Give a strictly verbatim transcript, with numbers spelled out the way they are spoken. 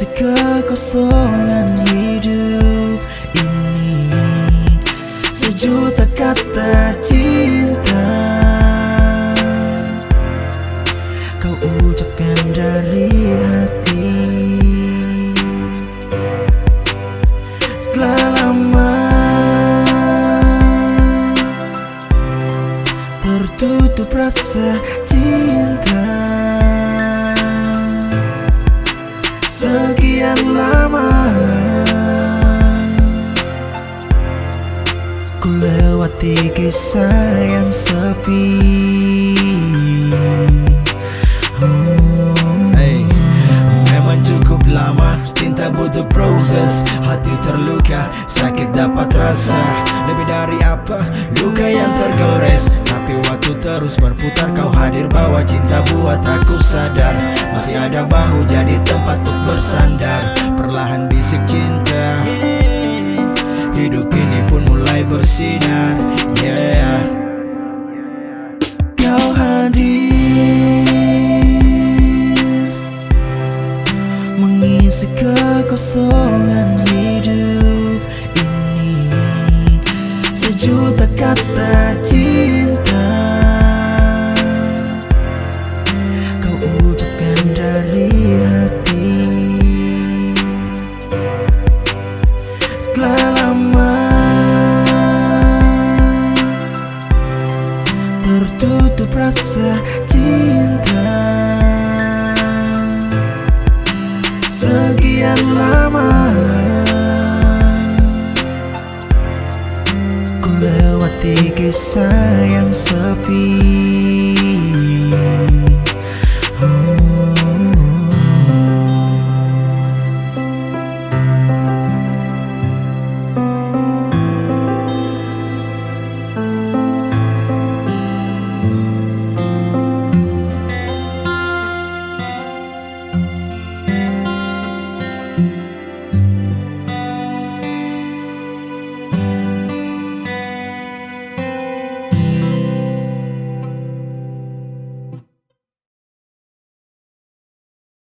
Kekosongan hidup ini, sejuta kata cinta kau ucapkan dari hati. Telah lama tertutup rasa cinta. Sekian lama ku lewati kisah yang sepi. Oh. Hey, memang cukup lama, cinta butuh proses. Hati terluka, sakit dapat rasa. Lebih dari apa? Luka yang tergores. Tapi waktu terus berputar, kau hadir bawa cinta buat aku sadar. Masih ada bahu jadi tempat untuk bersandar. Perlahan bisik cinta, hidup ini pun mulai bersinar. Yeah. Kau hadir mengisi kekosongan hidup ini. Sejuta kata cinta kau ucapkan dari hati. Telah lama tertutup rasa cinta. Sekian lama ku lewati kisah yang sepi.